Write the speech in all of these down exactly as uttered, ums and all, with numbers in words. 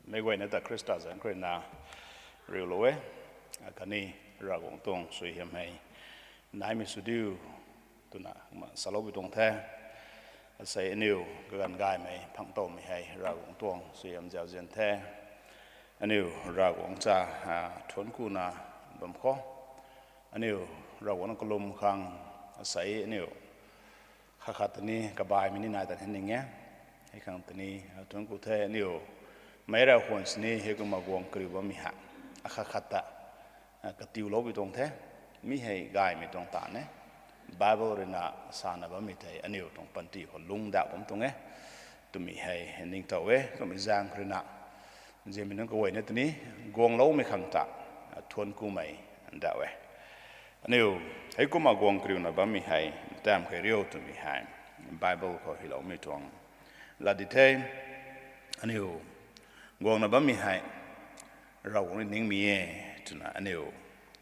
Meic guayna ta Khrista zanc khou rui na riulou e, khatni Ravguangc tuang suaihiam hei naimei sw diu twna kumna saloupui tuang the. Asei aniu kaganv gaymei phang towmei hei Ravguangc tuang suaihiam zauzian the. Aniu Ravguangc cha thuanc kuna bam khou, aniu Ravguangc na kalum khang asei aniu khat khat ta ni kabaimei ni nai tan hei ning e. Hei khang ta ni thuanc ku the aniu. Meic rau khwan sini hei kumna guang kariu bammei hei akhat khat ta katiuloupui tuang the. Mi hei gaymei tuang ta ne. Bible rui na sana bammei thei aniu tuang panty khou lungcdauh bam tuang e twmei hei ningtow e. Kummei zaeng khou rui na ziamei nunc kaguayna ta ni guangloumei khang ta thuanc kumei ndauh e. Aniu hei kumna guang kariuna bammei hei tam khe riu twmei hei Bible khou hyloumei tuang lat di the. Aniu guangna bammei hei Ravguangc rui ningmei e twna aniu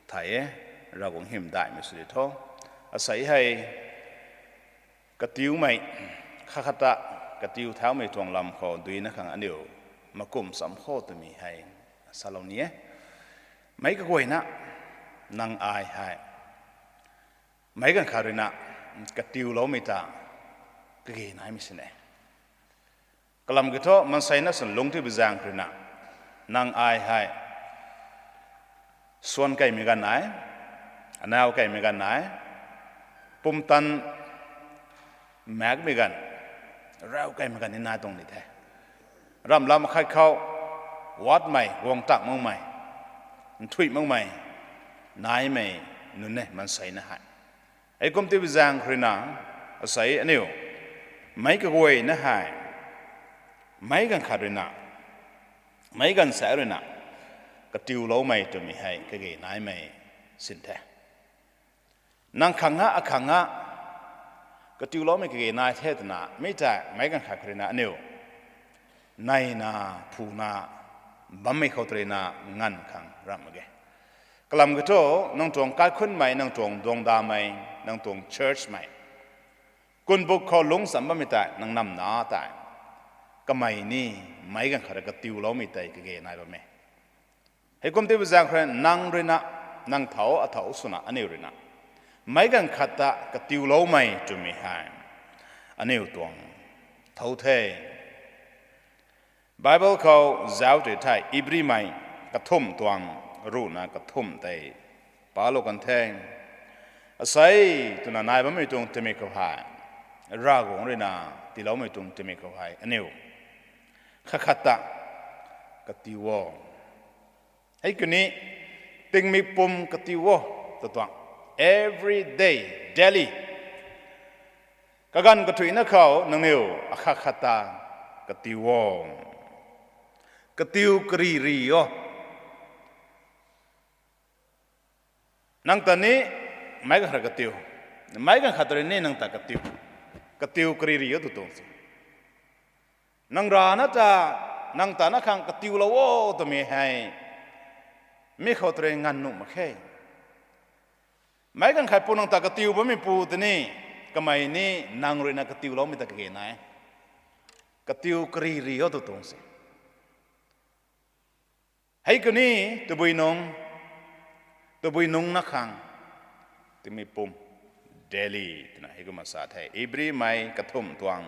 thay e. Ravguangc hymdaihmei sw di tho. Asei hei katiumei, khat khat ta katiu thaumei tuang lam khou duina khang aniu makum cham khou twmei hei salou ni e. Meic kaguayna, nang ai hei meic ganv khat rui na katiuloumei ta kage naimei sini e. Kalam kiu thu, maansei na swn lungc tibi zaeng khou rui na, nang ai hei suan kaimei ganv nai, anau kaimei ganv nai, pumtan makmei ganv, rau kaimei ganv ni nai tuang ni the. Ramh lam khat khou watmei, guang tak makmei, nthuih makmei, naimei nunc e maansei na hei. Heikum tibi zaeng khou rui na, asei aniu meic kaguayna hei meic ganv khat rui na, meic ganv sa rui na katiuloumei twmei hei kage naimei sin the. Nang khang a, akhang a katiuloumei kage nai the twna mi tei meic ganv khat khou rui na aniu neina phuna bammei khou ta rui na nganv khang ramh mak ge. Kalam kiu thu, nang tuang kaikhunmei, nang tuang duangdamei, nang tuang churchmei, kunbuk khou lungc cham bammei tei nang namna tei kamei ni meic ganv khat rui katiuloumei tei kage nai bam e. Heikum tibi zaeng khou rui nang rui na, nang thau, athau swna aniu rui na meic ganv khat ta katiuloumei twmei hei aniu tuang thau the. Bible khou zauc tei thei Ibrimei kathumh tuang ruhna kathumh tei palou kan the. Asei twna nai bammei tuang tingmik khou hei, Ravguangc rui na tiiloumei tuang tingmik khou hei aniu khat khat ta katiu o. Hei kuni tingmik pum katiu o tw tuang. Every day, daily. Kaganv kathuicna khou nangniw akhat khat ta katiu o. Katiu kariri o. Nang ta ni meic ganv khat katiu, meic ganv khat rui ni nang ta katiu. Katiu kariri o tw tuang se. Nang rana ta, nang ta na khang katiulou o twmei hei mi khou ta rui nganv nuh mak khe. Meic ganv khat pu nang ta katiu bammei pu ta ni, kamei ni nang rui na katiuloumei ta kage nai. Katiu kariri o tw tuang se. Hei kuni tabui nung, tabui nung na khang tingmik pum, daily twna hei kumna sa the. Ibrimei kathumh tuang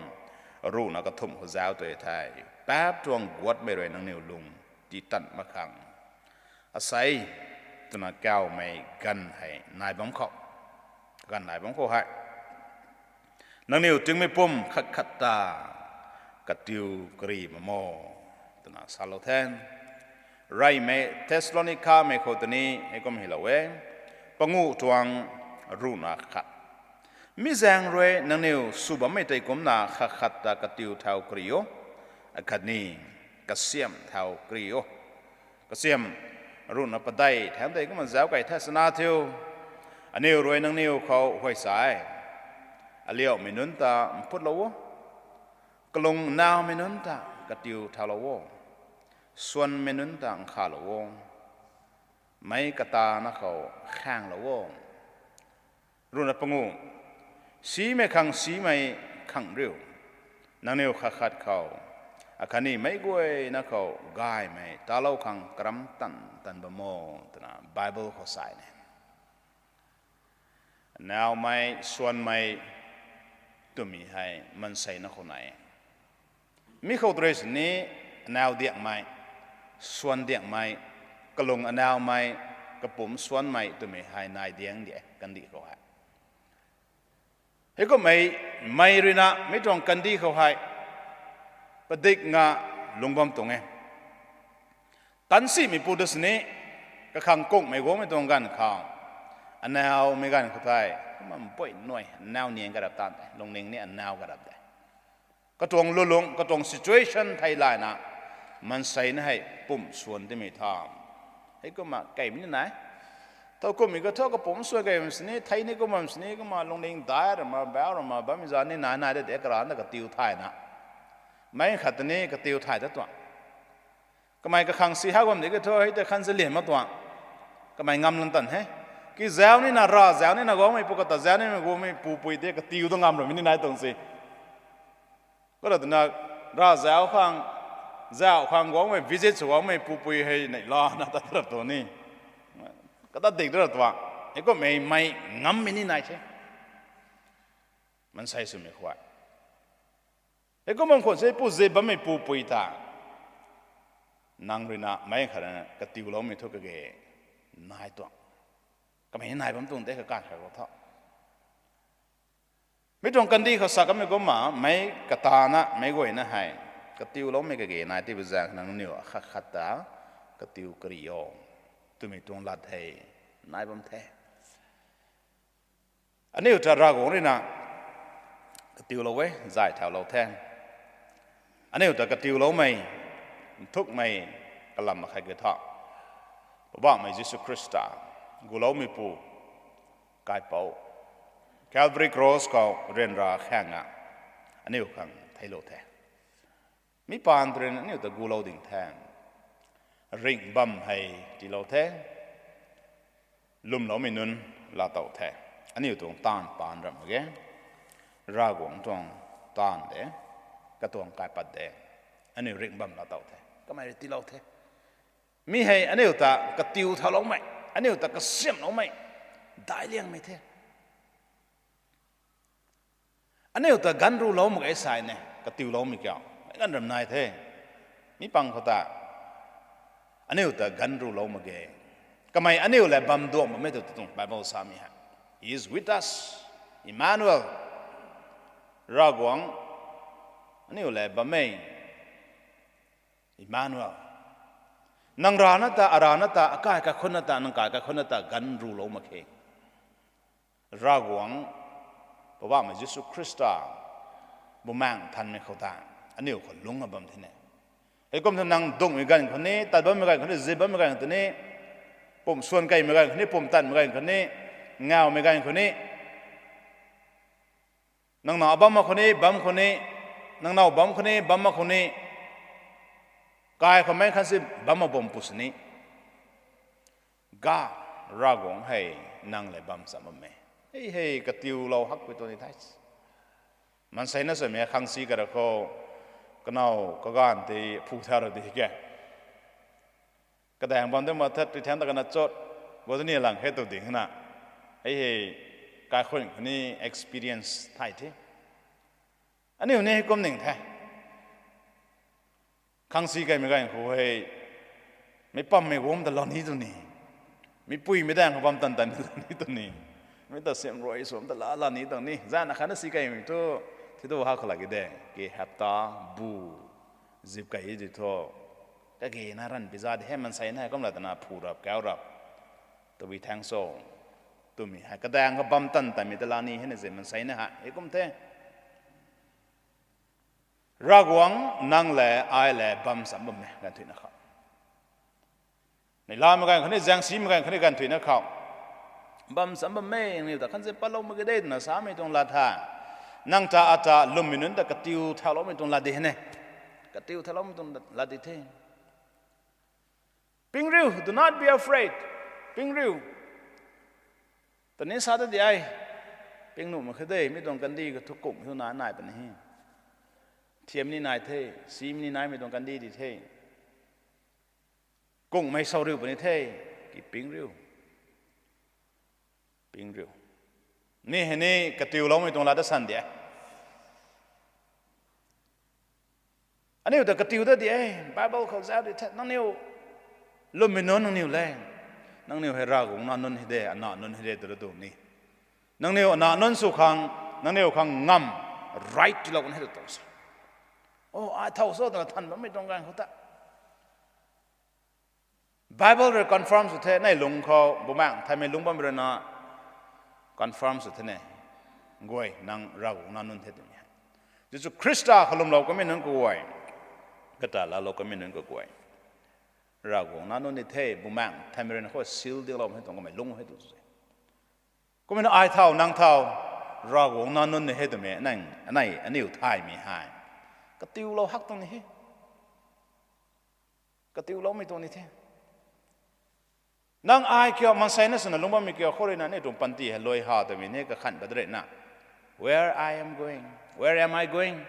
ruhna kathumh khou zauc tei thei, paap tuang guatmei rui nangniw lung tiitan mak khang, asei twna kaumei ganv hei nai bam khou, ganv nai bam khou hei nangniw tingmik pum khat khat ta katiu kari mak mo twna salou the. Reymei Thessalonikamei khou ta ni hei kum hylou e, panguh tuang ruhna khat. Mi zaeng rui nangniw sw bammei tei kumcna khat khat ta katiu thau kari o, akhatni kasiam thau kari o. Kasiam ruhna padeih thangc tei kumna zauc key the sana thiu. Aniw rui nangniw khou huay sa e. Aliauhmei nunc ta mputlou o. Kalung naumei nunc ta katiu thaulou o. Swanmei nunc ta nkhavlou o. Meic katana khou khaenglou o. Ruhna panguh, simei khang simei khang riu, nangniw khat khat khou Akhatni meic guayna khou gaymei talou khang karam tan tan bam o, twna Bible khou sa ni. Naumei, suanmei twmei hei maanseina khou nai e. Mi khou tei sini anau diangmei, suan diangmei, kalung anaumei, kapumc suanmei twmei hei nai diang di e kandih khou hei. Heikumhmei, mei ruina mi tuang kandih khou hei padik nga lungc bam tuang e. Tan simei pu ta sini, kakhang kungmei guangmei tuang ganv khou, anaumei ganv khou tei kumna mpui nuai anau niang karap tan te, lungning ni anau karap de. Katuang lulung, katuang situation thei layna, maanseina hei pumc suan timei tha. Heikumna kaimei ni nai. Thowkumhmei kathu kapumc suan kaimei sini, thei ni kumna sini, kumna lungning dai rama, bau rama, bammei zan ni nai nai de, de karana katiu thayna. Meic khat ni katiu thay ta tuang. Kamei kakhang si hak bam di kathu, hei tei khan zalian mak tuang. Kamei ngam lan tan he. Kizau nina, ravzau nina guangmei pu kata zau nimei guangmei pupui tei katiu ta ngam ramei ni nai tuang si. Kora twna ravzau khang, zau khang guangmei, visit sw guangmei pupui hei neihlana tat rap tuang ni. Kata dik rap tuang. Heikumhmei mei ngammei ni nai the. Maansei swmei khou. Heikum bam khwan se pu zip bammei pupui ta. Nang ruina meic khat rana katiuloumei thu kage nai tuang. Kamei nai bam tuang de kakan khat khou tho. Mi tuang kandih khou sa kamei kumna, meic katana, meic guayna hei katiuloumei kage nai tibi zaeng nangniw akhat khat ta katiu kari o twmei tuang lat hei nai bam the. Aniu ta Ravguangc ruina katiulou e, zay thaulou the. Aniu ta katiuloumei, nthukmei kalam akhat ke tha, Poubauhmei Jisu Khrista, guloumeipu, kaipouc, Calvary Cross khou ryanra khaeng a, aniu khang theilou the. Mi paan tw ruina aniu ta gulou ding the. Ringh bam hei tiilou the. Lwmloumei nunc laatow the. Aniu tuang taanv paan ram mak ge. Ravguangc tuang taanv de, katuang kaipat de, aniu ringh bam laatow the. Kamei rui tiilou the. Mi hei aniu ta katiu thauloumei, aniu ta kasiamhloumei, daic liangmei the. Aniu ta ganv rulou mak ge sai ne, katiuloumei kiu, meic ganv ram nai the. Mi pang khou ta, aniu ta ganv rulou mak ge. Kamei aniu lev bam duang bammei tu tuang Bible samei hei, He is with us, Emmanuel. Ravguangc aniu lev bam e, Emmanuel. Nang rana ta, arana ta, akai kakhunna ta, nang kai kakhunna ta ganv rulou mak khe. Ravguangc, Poubauhmei Jisu Khrista, Bumaengh Nthanmei khou ta, aniu khou lungc a bam the ne. Heikum thu nang dungmei ganv khou ni, tat bammei ganv khou ni, zip bammei ganv khou ni, pumc swan keymei ganv khou ni, pumc tanmei ganv khou ni, ngawmei ganv khou ni, nang naw bam mak khou ni, bam khou ni, nang naw bam khou ni, bam mak khou ni, kai khou mei khan si bam mak bam pu sini, ga, Ravguangc hei nang lev bam cham bam e. Hei hei katiulou hak pui tuang ni the. Maansei na swmei khang si kara khou, kanow kaganv tei phu thau ra di ke. Kadaeng bam de ma that tui thang ta kana chot, bo ni lang khe tu ding na. Hei hei, kaikhunc khou ni experience thay the. Aniu ni heikum ning the. Khang si keymei ganv khou hei, meic pammei guam ta laa ni tu ni, meic puimei daeng khou bam tan tan laa ni tu ni, meic ta siam rui suam ta laa laa ni tuang ni, zana khatna si keymei thu, thi tu ha khou lak ki de, ki hapta, bu, zip key di thu, kage na ranv pi za di he, maansei na hei kum la twna phu rap, kau rap, tabui thaeng cho, twmei hei kadaeng khou bam tan tanmei ta laa ni hei na zi maansei na hei heikum the. Ravguangc nang lev ai lev bam cham bam e ganv thuina khou. Neihlamei ganv khou ni, zaengsimei ganv khou ni ganv thuina khou, bam cham bam e, aniu ta khan si patlou mak ge de twna samei tuang lat the. Nang ta ata lwmmei nunc ta katiu thauloumei tuang lat di he ne. Katiu thauloumei tuang lat di the. Ping riu, do not be afraid. Ping riu. Tani sa ta di ai. Ping nuh mak khe de, mi tuang kandih khou thu kumh thu na nai puni he. Thiam ni nai the, sim ni naimei tuang kandi di the. Kungmei sau riu puni the, ki ping riu. Ping riu. Ni hei ni katiuloumei tuang lat da san di e. Aniu ta katiu da di e, Bible khou zauc di the, nangniw lwmmei nunc nangniw le. Nangniw hei Ravguangc na nunc hei de, ana nunc hei de tw ra tu ni. Nangniw ana nunc sw khang, nangniw khang ngam, right tilou kan hei tu tuang se. O, ai thow so twna than bammei tuang ganv khou ta Bible rui confirm sw the, nei lung khou, Bumaengh Nthanmei lungc bammei rui na confirm sw the ne. Guay, nang Ravguangc na nunc the twmei hei. Jisu Khrista khou lwmlou kamei nunc kaguay, kata laalou kamei nunc kaguay, Ravguangc na nunc ni the, Bumaengh Nthanmei rui na khou seal diklou hei tuang kamei lung hei tu se. Kumna ai thow, nang thow, Ravguangc na nunc ni hei twmei, nang, anei, aniu thaymei hei katiulou hak tuang ni he. Katiuloumei tuang ni the. Nang ai kiu, maansei na swna lungc bammei kiu, khou rui na aniu tuang panty hei lui ha twmei ni kakhan pat rui na. Where I am going? Where am I going?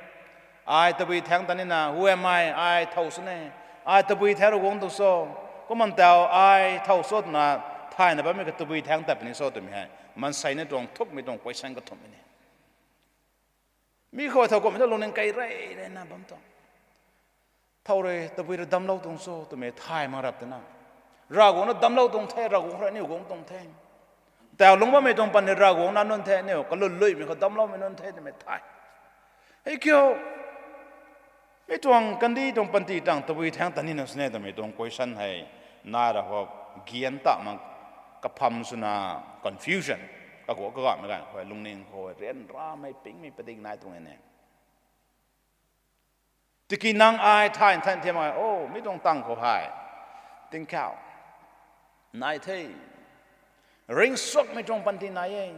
Ai tabui thaeng ta nina, who am I? Ai thow sw ne. Ai tabui thaeng rui guang tu so. Kumna tau ai thow so twna thayna bammei ka tabui thaeng tat puni so twmei hei maansei na tuang thukmei tuang question kathumhmei ni. Mi khou thow kummei ta lungning kei rey rey na bam tuang. Thow rui tabui rui damclou tuang so twmei thay mak rap twna. Ravguangc na damclou tuang the, Ravguangc khou rui aniu guang tuang the. Tau lungc bammei tuang panty Ravguangc na nunc the, aniu kalun luimei khou damcloumei nunc the twmei thay. Hei kiu, mi tuang kandi tuang panty tang tabui thaeng ta nina sw ne twmei tuang question hei nai ra khou, gian ta mak, kapham swna confusion, kaguak kagamei ganv khou lungning khou ryanramei pingmei padik nai tuang e ne. Tiki nang ai thay nthan thiam ai, o, mi tuang tang khou hei tingkauh nai the. Ringcsuakmei tuang panty nai e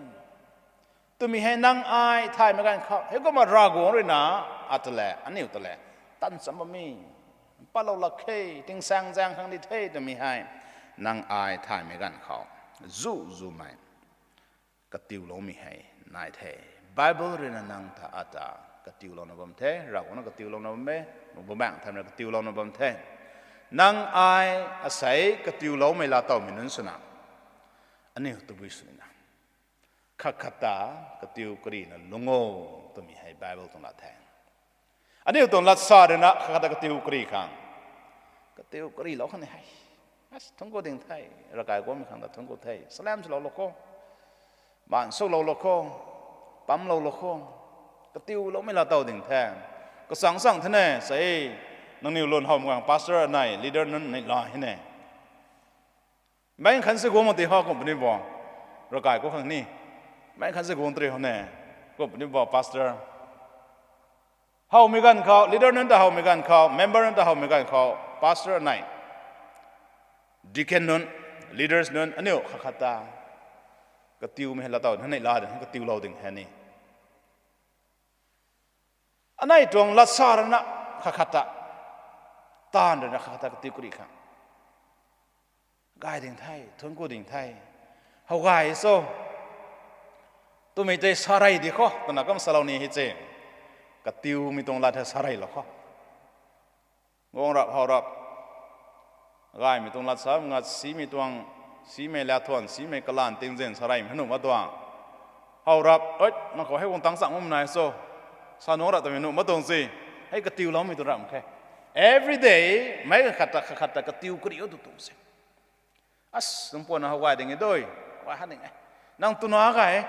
twmei hei nang ai thaymei ganv khou, heikumna Ravguangc rui na ata le, aniu ta le, tan cham bammei, patlou lak khe, tingsaeng zaeng khang di the twmei hei nang ai thaymei ganv khou zu zumei katiuloumei hei nai the. Bible rui na nang ta ata katiulouna bam the, Ravguangc na katiulouna bam e, Bumaengh Nthanmei na katiulouna bam the. Nang ai asei katiuloumei laatowmei nunc swna aniu tabui swna khat khat ta katiu karina lungc o twmei hei Bible tuang lat the. Aniu tuang lat sa rui na khat khat ta katiu kari khang, katiu karilou khang ni hei, as, thuanc ku ding the, ravkai guangmei khang ta thuanc ku the, salam swlou lou kho, baan swlou lou kho, pamlou lou kho, katiuloumei laatow ding the. Kachang chang the ne sei, nangniw lun howmei khang pastor anei, leader nunc nei la he ne. Meic khan se guang mak ti ho kum puni bo, ravkai khou khang ni. Meic khan se guang tari ho ne, kum puni bo pastor. Howmei ganv khou, leader nunc ta howmei ganv khou, member nunc ta howmei ganv khou, pastor anei, deacon nunc, leaders nunc, aniu khat khat ta katiumei hei laatow, hei nei la ding, katiulou ding hei ni. Anei tuang lat sa rui na khat khat ta, taanv rui na khat khat ta katiu kari khang gay ding the, thuanc ku ding the. How gay so, twmei tei sa rey di kho twna kum salou ni hei che, katiumei tuang lat hei sa reylou kho. Guang rap, how rap, gaymei tuang lat sa nga, simei tuang, simei lat thuan, simei kalan tingzin sa reymei nuh mak tuang. How rap, oi, nang khou hei guang tang chang mum nai so, sa nuh rap twmei nuh mak tuang si. Hei katiuloumei tuang ram khe. Every day meic khat ta khat khat ta katiu kari o tu tuang si. As, nang puan how gay ding e dui, how gay ha ning e, nang twna gay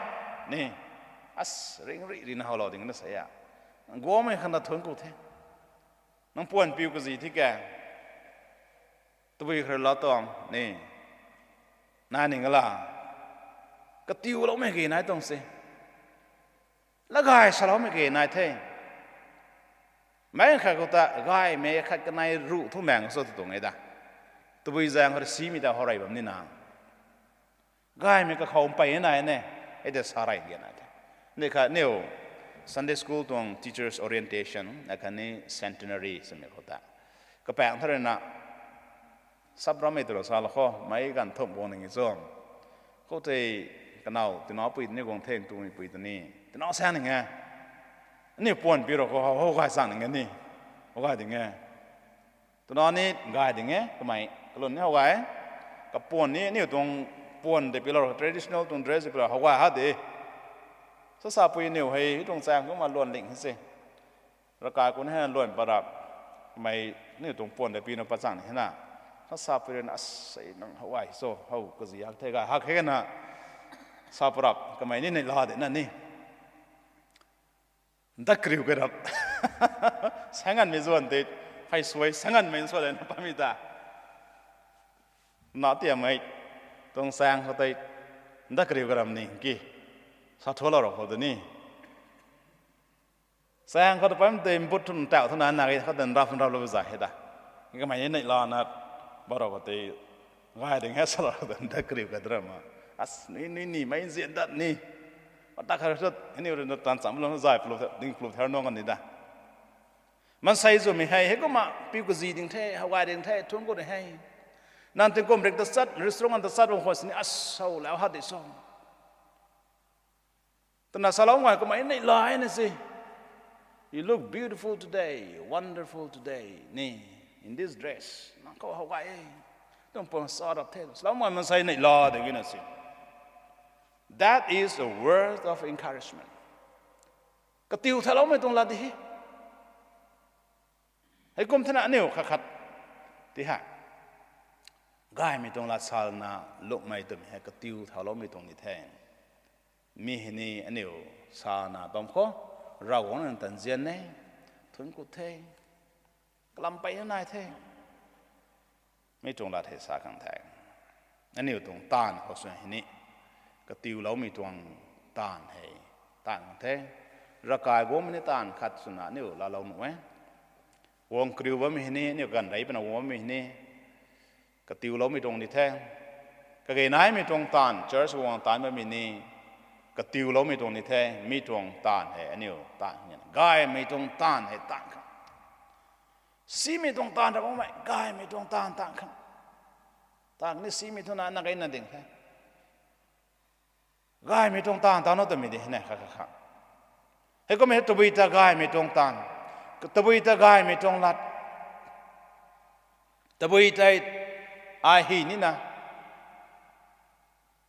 ni, as, ringri rina howlou ding na sa a, guangmei khang ta thuanc ku the. Nang puan piu kazi thi ke, tabui kharla tuang ni, nai ning la, katiuloumei ke nai tuang se, lat gay saloumei ke nai the. Meic khat khou ta gaymei khat kanei ruh thu maeng so tu tuang e da. Tabui zaeng khou rui simei ta how rey bam nina, gaymei kakhou mpey nai ne, hei tei sa rey di nai the. Ni khat niw Sunday school tuang teachers orientation akhatni centenary swmei khou ta, kapaeng tha rui na, sap rammei twlou salou kho, meic ganv thumh guang ning e cho. Khoutei kanow tinapui tani guang the, tumei pui tani, tinap saeng ning e. Aniu puan pi rou khou how, how gay chang ning e ni. How gay ding e. Twna ni gay ding e, kamei kalun ni how gay. Kapuan ni, aniu tuang puan tei pi lou, traditional tuang dress tei pi lou, how gay ha de. Sa sapui aniu hei, hei tuang chaeng kumna luan ling se. Ravkai kun hei luan pat rap. Kamei aniu tuang puan tei pi na pat chang ni hei na. Sa sapui rui na, asei nang how gay so, how kazi hak the gay hak he na. Sa pat rap, kamei ni neihla de na ni. Ndat kariu kai rap. Sanganmei zuan tei, phey suai, sanganmei suai na pami ta. Na tiamei, tuang chaeng khou tei, ndat kariu kai ram ni ki. Sa thulou rou khou de ni. Chaeng khou ta pam tei mbut thun tau thuna na gay khou tei rap thun raplou zay hei ta. Kamei ni neihla na, barou khou tei, gay ding e salou ta ndat kariu kai de ram ma. As, ni, ni, ni, mei nzian dat ni. Mata khat sut, aniu rui na tan cham lou zay plu, ding plu thar nung kan ni da. Maansei zwmei hei, hei kumna, piu kazi ding the, how gay ding the, thun khou ni hei. Nang tingkum rik ta chat, restaurant ta chat bam khwan sini, asau lau ha de so. Twna salou ngai kamei neihla na se. You look beautiful today, wonderful today, ni, in this dress. Nang khou how gay e. Tuang puan sa rap the. Salou ngai maansei neihla de gina se. That is a word of encouragement. Katiu thauloumei tuang lat di he. Heikum thena aniu khat khat ti ha. Gaymei tuang lat salna lukmei twmei hei katiu thauloumei tuang ni the. Mi hei ni aniu sana bam khou, Ravguangc nang tan nzian e, thun kut the, kalam peyna nai the. Mi tuang lat hei sa khang the. Aniu tuang taanv khou sw hei ni, katiuloumei tuang taanv hei, taanv khang the. Ravkai guangmei ni taanv khat swna aniu laalou nuh e. Guang kariu bammei hei ni, aniu ganv rei pana guang bammei hei ni, katiuloumei tuang ni the. Kage naimei tuang taanv, church guang taanv bammei ni, katiuloumei tuang ni the, mi tuang taanv hei aniu taanv khang e. Gaymei tuang taanv hei taanv khang. Simei tuang taanv ra bammei, gaymei tuang taanv taanv khang. Taanv ni simei twna na gayna ding the. Gaymei tuang taanv taanv na twmei di hei na kha kha kha. Heikum hei tabui ta gaymei tuang taanv. Tabui ta gaymei tuang lat. Tabui tei ai hei nina.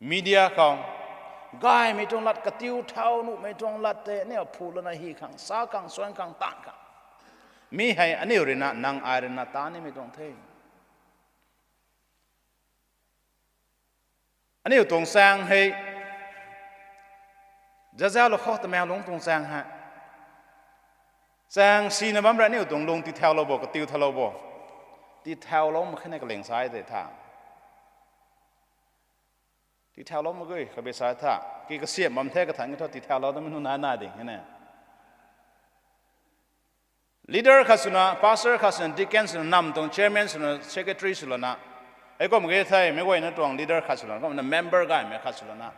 Media khou, gaymei tuang lat katiu thau nuhmei tuang lat tei aniu phu lana hei khang, sa khang, suan khang, taanv khang. Mi hei aniu ruina, nang ai ruina taanv nimei tuang the. Aniu tuang chaeng hei, zazalou khou Tamenglong tuang chaeng hei. Chaeng sina bam rui aniu tuang lung tithau lou bo, katiu thau lou bo. Tithau lou mak khe na kaling sai tei tha. Tithau lou mak gui, kabi sai tha. Ki kasiam bam the kathan ki thu tithau lou tamei nu nai nai ding hei ne. Leader khat swna, pastor khat swna, deacon swna, nam tuang chairman swna, secretary swlana. Heikum ge thei, meic guayna tuang leader khat swlana, kumna member gaymei khat swlana.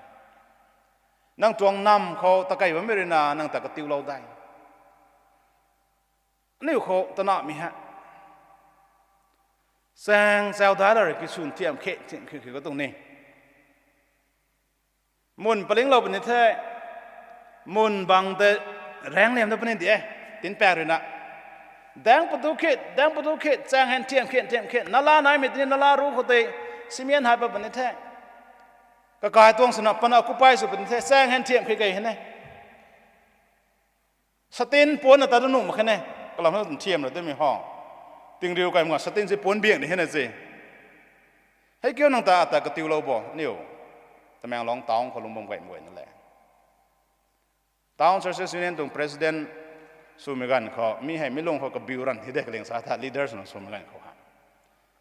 Nang tuang nam khou takei bammei ruina, nang ta katiulou dai. Aniu khou tanamei hei. Chaeng chau dai la rui ki swn thiam khe, thiam khe, khe ka tuang ni. Mun palinglou puni the, mun bang tei raeng liam ta puni di e, tinpak ruina. Daeng patu khit, daeng patu khit, chaeng hen thiam khit, thiam khit, nala naimei tini nala ru khou tei, cement hai pat puni the. Kakai tuang swna pana kupai sw puni the, chaeng hen thiam khit kei hei ne. Satin puanna ta nuh mak khe ne, kalam na thiam ra twmei ho. Tingriu kai manga satin si puan biang ni hei na se. Hei kiu nang ta ata katiulou bo, aniu. Tamenglong town khou lung bam gaymei guayna le. Town Churches Union tuang president swmei ganv khou, mi hei mi lung khou kabiu ran hei de kaling sa tha, leaders nang swmei ganv khou ha.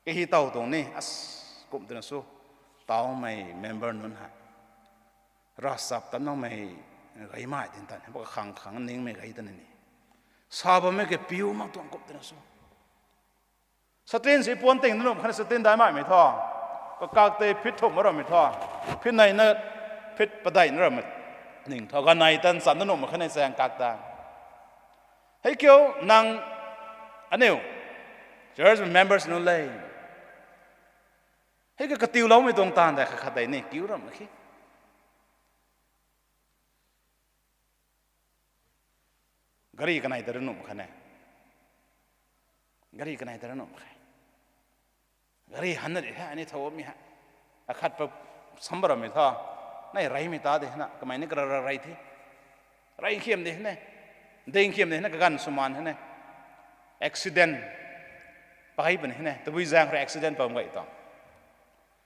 Kahi tow tuang ni, as, kum twna sw, tawmei member nunc hei. Ravchap tanloumei gaymei dinc tan, hei pa kakhang khang ningmei gay tana ni. Sa bammei kapiu mak tuang kum twna sw. Satin si puan ting na nuh mak khe na satin daimaimei thu. Kakak tei feet thumh ma rammei thu. Feet neina, feet padeih na rammei ning thu. Ganei tan cham na nuh mak khe na chaeng kak ta. Hei kiu nang aniu church members nunc le. Hei ka katiuloumei tuang taanv tei khat khat tei ni kiu ram mak khe. Gari kanei ta ra nuh khe ne. Gari kanei ta ra nuh khe. Gari hanna ri hei, ani thow mi hei. Akhat pa sambaramei tha. Nai reymei ta de na, kamei ni kara ra rey the. Rey khiam de na. Ding khiam de na, kaganv swmaan na. Accident. Pakai puni na. Tabui zaeng rui accident pam gay tuang.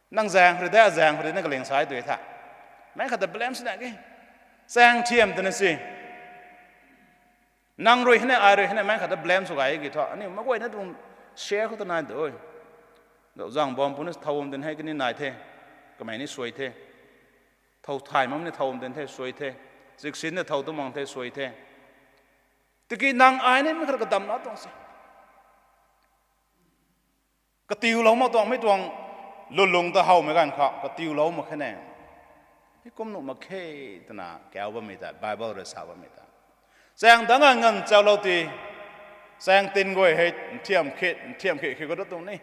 Nang zaeng rui de, zaeng rui na kaling sai tu tha. Mei khat ta blame sina ki. Zaeng thiam twna si. Nang rui hei na, ai rui hei na, mei khat ta blame sw gay ki thu. Aniu mak guayna tuang share khou ta nai de. Zang bam puni thow bam din hei kani nai the. Kamei ni suai the. Thow thay mak ni thow bam din the suai the. Ziksin na thow tu mang the suai the. Tiki nang ai ni mei khat kadamna tuang se. Katiulou mak tuang, mei tuang lulung ta howmei ganv khou katiulou mak khe ne. Hei kum nuh mak khe twna kau bammei ta, Bible rui sa bammei ta. Chaeng dang nganv nganv chaulou ti, chaeng tin guay hei nthiam khit, nthiam khit khit khou da tuang ni.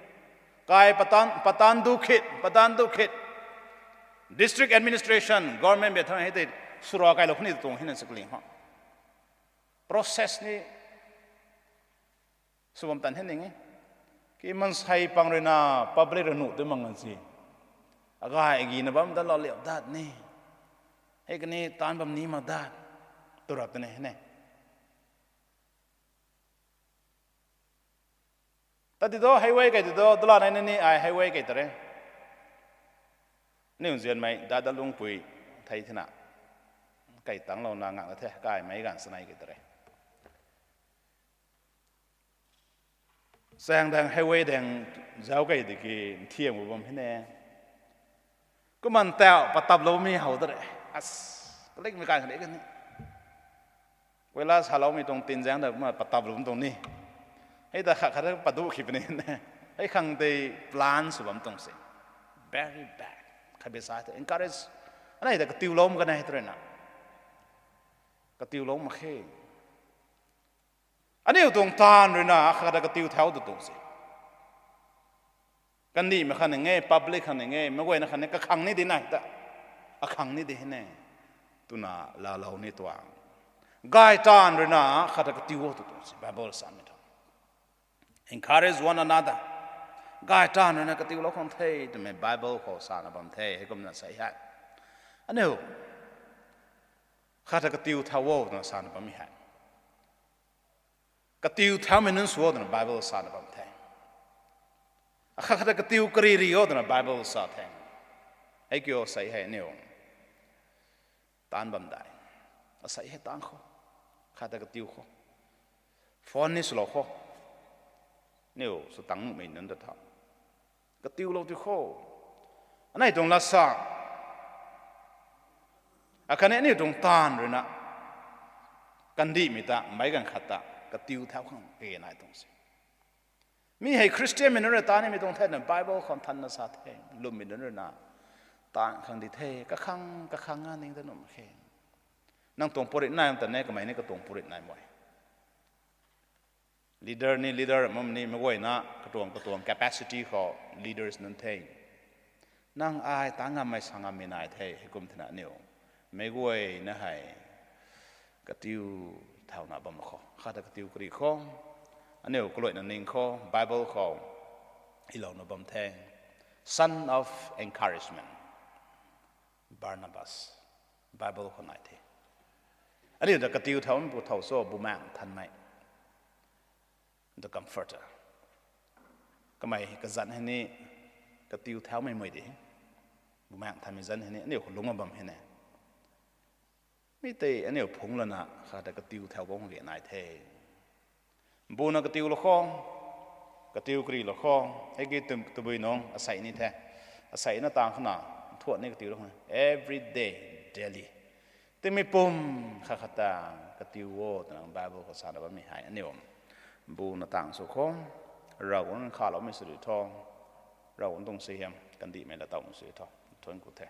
Kai patan, patan du khit, patan du khit. District administration, government bia thang hei tei sura kailou khou ni tuang hei na sikling ho. Process ni sw bam tan hei ning e. Ki mansei pang rui na public rui nuh tu mang ngan si. Agay agina bam dat lou liap dat ni. Hei kani taanc bam ni mak dat. Tw rap tw ni hei ne. Tat ti do highway kei ti do, dala nai na ni ai highway kei ta re. Aniu nzianmei dada lungpui thei thina. Kei tanglouna ngakna the, kaimei ganv sanei kei ta re. Chaeng daeng highway daeng zauc kei di ki nthiam gu bam hei ne. Kumna tau patap lou mi how ta re. As, kalikmei kan kani kani. Koila saloumei tuang tin zaeng ta kumna patap lou tuang ni. Hei ta khat khat padu khi puni ne. Hei khang tei plan sw bam tuang se. Very bad. Khat bi sa tei encourage. Anei ta katiulou mak kanei tu rui na. Katiulou mak khe. Aniu tuang taanv rui na khat ta katiu thau tu tuang se. Kandihmei khat ni nge, public khat ni nge, mei guayna khat ni kakhang ni di nai ta. Akhang ni di hei ne. Twna laalou ni tuang. Gay taanv rui na khat ta katiu o tu tuang se, Bible samei thu. Encourage one another. Gay taanv rui na katiulou khang the twmei Bible khou sana bam the, heikumna sa hei. Aniu khat ta katiu thau o twna sana bammei hei. Katiu thaumei nunc sw o twna Bible sana bam the. Akhat khat ta katiu kariri o twna Bible sa the. Hei kiu sei hei aniu taanc bam dai. Asei hei taanc khou. Khat ta katiu khou. Phone ni swlou khou. Aniu sw tang nuhmei nunc ta tha. Katiulou ti khou. Anei tuang lasa. Akhatni aniu tuang taanv rui na. Kandihmei ta, meic ganv khat ta, katiu thau khang ke nai tuang se. Mi hei Khristianmei nunc rui taanv nimei tuang the na Bible khou nthanna sa the, lwmmei nunc rui na. Taanv khang di the, kakhang, kakhang nga ning ta nuh mak khe. Nang tuang purit nai ta ne, kamei ni katuang purit nai mei. Leader ni leader, mam ni mei guayna, katuang, katuang capacity khou leaders nunc the. Nang ai ta ngammei sa ngammei nai the, heikum thena aniu. Mei guayna hei, katiu thauna bam khou, khat ta katiu kari khou, aniu kaluaina ning khou, Bible khou, ilouna bam the. Son of encouragement. Barnabas. Bible khou nai the. Aniu ta katiu thau pu thau so, Bumaengh Nthanmei. The Comforter. Kamei kazanc hei ni katiu thaumei mei di. Bumaengh Nthanmei zanc hei ni aniu khou lungc bam hei ne. Mi tei aniu phungc lana khat ta katiu thau bam ge nai the. Buna katiulou khou, katiu karilou khou, hei ki tabui nung asei ni the. Asei na tang khana, nthuan ni katiulou khou, every day, daily. Timei pum khat khat ta katiu o twna Bible khou sana bammei hei aniu. Buna tang sw khou, Ravguangc khaloumei sw ri tho, Ravguangc tuang suaihiam kandihmei laa tawmei sw ri tho, thuanc ku the.